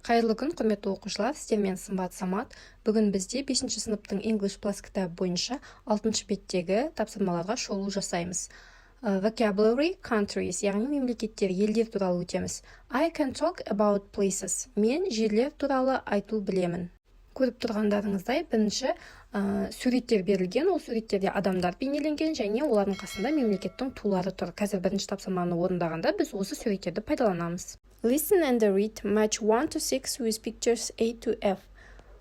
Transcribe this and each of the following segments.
Қайырлы күн, құрметті оқушылар! Сіздермен Сымбат Самат. Бүгін бізде бесінші сыныптың English Plus кітабы бойынша алтыншы беттегі тапсырмаларға шолу жасаймыз. Vocabulary countries, яғни мемлекеттер, елдер туралы өтеміз. I can talk about places. Мен жерлер туралы айту білемін. Көріп тұрғандарыңыздай, бірінші суреттер берілген. Ол суреттерде адамдар бейнеленген және олардың қасында мемлекеттің тулары тұр. Қазір бірінші тапсырманы орындағанда біз осы суреттерді пайдаланамыз. Listen and read. Match 1 to 6 with pictures A to F.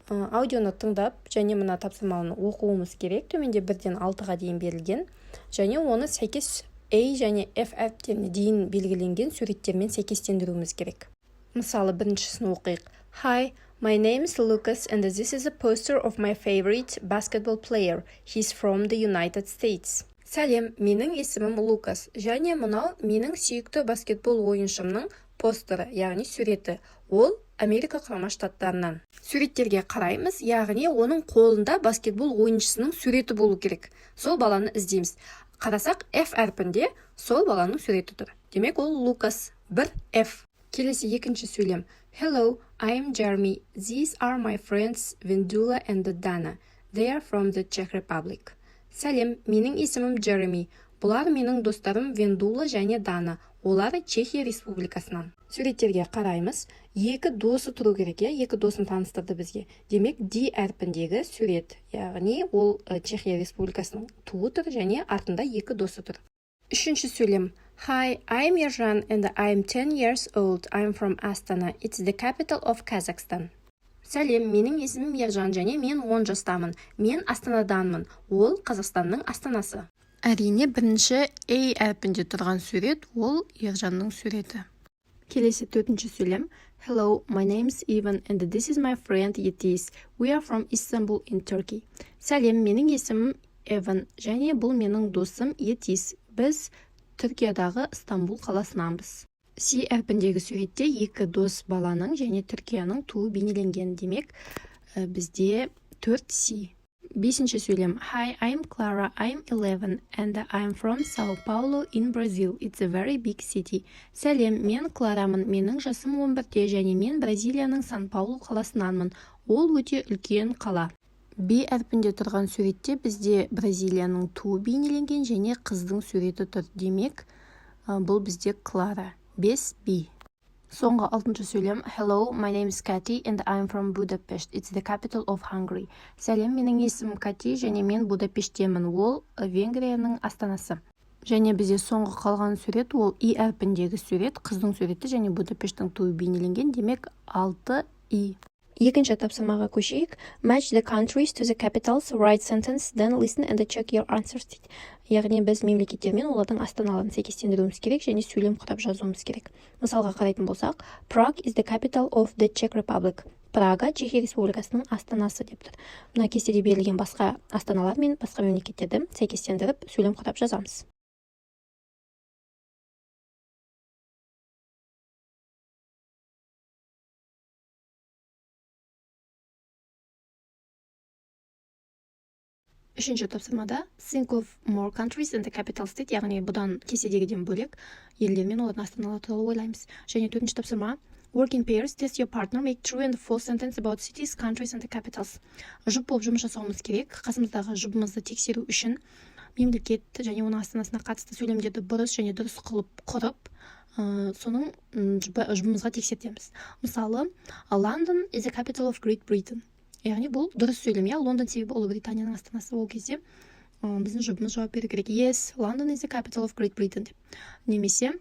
Аудионы тыңдап және мына тапсырманы оқуымыз керек. Төменде бірден алтыға дейін берілген және оны сәйкес A және F әріптеріне дейін белгіленген суреттермен сәйкестендіруіміз керек. Мысалы, біріншісін оқиық. Hi, my name is Lucas and this is a poster of my favorite basketball player. He's from the United States. Сәлем, менің есімім Лукас және мынау менің сүйікті баскетбол ойыншымның постері, яғни суреті. Ол Америка Құрама Штаттарынан. Суреттерге қараймыз, яғни оның қолында баскетбол ойыншысының суреті болу керек. Сол баланы іздейміз. Қарасақ, F әрпінде сол баланың суреті тұр. Демек, ол Лукас, бір F. Келесі екінші сөйлем. Hello, I am Jeremy. These are my friends Vendula and Dana. They are from the Czech Republic. Сәлем, менің есімім Джереми. Бұлар менің достарым Вендула және Дана. Олар Чехия Республикасынан. Суреттерге қараймыз. Екі досы тұру керек, иә, екі досын таныстырды бізге. Демек, D әрпіндегі сурет, яғни ол Чехия Республикасының туы тұр және артында екі досы тұр. Үшінші сөйлем. Hi, I'm Ержан and I'm 10 years old. I'm from Astana. It's the capital of Kazakhstan. Сәлем, менің есімім Ержан және мен 10 жастамын. Мен Астанаданмын. Ол Қазақстанның астанасы. Әрине, бірінші A әрпінде тұрған сурет ол Ержанның суреті. Келесі төртінші сөйлем. Hello, my name's Ivan and this is my friend Yetis. We are from Istanbul in Turkey. Сәлем, менің есімім Эван және бұл менің досым Етис. Біз Түркиядағы Стамбул қаласынанбыз. C әрпіндегі суретте екі дос баланың және Түркияның туы бейнеленген. Демек, бізде 4 C. Бесінші сөйлем. Hi, I'm Clara. I'm 11 and I'm from Sao Paulo in Brazil. It's a very big city. Сәлем, мен Кларамын. Менің жасым 11-де және мен Бразилияның Сан Паулу қаласынанмын. Ол өте үлкен қала. Б әрпінде тұрған суретте бізде Бразилияның туы бейнеленген және қыздың суреті тұр. Демек, бұл бізде Клара. 5 Б. Соңғы алтыншы сөйлем. Hello, my name is Katy and I'm from Budapest. It's the capital of Hungary. Сәлем, менің есімім Кати және мен Будапешттемін. Ол Венгрияның астанасы. Және бізде соңғы қалған сурет ол И әрпіндегі сурет, қыздың суреті және Будапешттің туы бейнеленген. Демек, 6 И. Екінші тапсырмаға көшейік. Match the countries to the capitals, write sentence, then listen and check your answers дейді. Яғни біз мемлекеттер мен олардың астаналарын сәйкестендіруіміз керек және сөйлем құрап жазуымыз керек. Мысалға қарайтын болсақ, Prague is the capital of the Czech Republic. Прага Чехия Республикасының астанасы деп тұр. Мына кестеде берілген басқа астаналар мен басқа мемлекеттерді сәйкестендіріп, сөйлем құрап жазамыз. Үшінші тапсырмада think of more countries and the capitals дейді, яғни бұдан, кестедегіден бөлек елдер мен олардың астаналары туралы ойлаймыз. Және төртінші тапсырма. Work in pairs, test your partner, make true and false sentence about cities, countries and the capitals. Жұп болып жұмыс жасауымыз керек. Қасымыздағы жұбымызды тексеру үшін мемлекет және оның астанасына қатысты сөйлемдерді бұрыс және дұрыс қылып құрып, соның жұбымызға тексертеміз. Мысалы, London is the capital of Great Britain. Яғни бұл дұрыс сөйлем, иә, Лондон, себебі Ұлыбританияның астанасы. Ол кезде біздің жұбымыз жауап беру керек: «Yes, London is the capital of Great Britain» деп. Немесе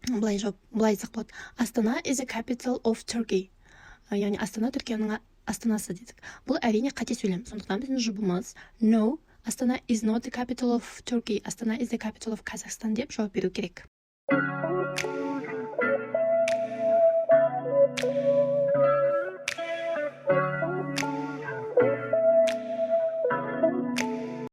былай жауап, былай айтсақ болады: Astana is the capital of Turkey, яғни Астана Түркияның астанасы дедік. Бұл, әрине, қате сөйлем. Сондықтан біздің жұбымыз: «No, Astana is not the capital of Turkey. Astana is the capital of Kazakhstan» деп жауап беру керек.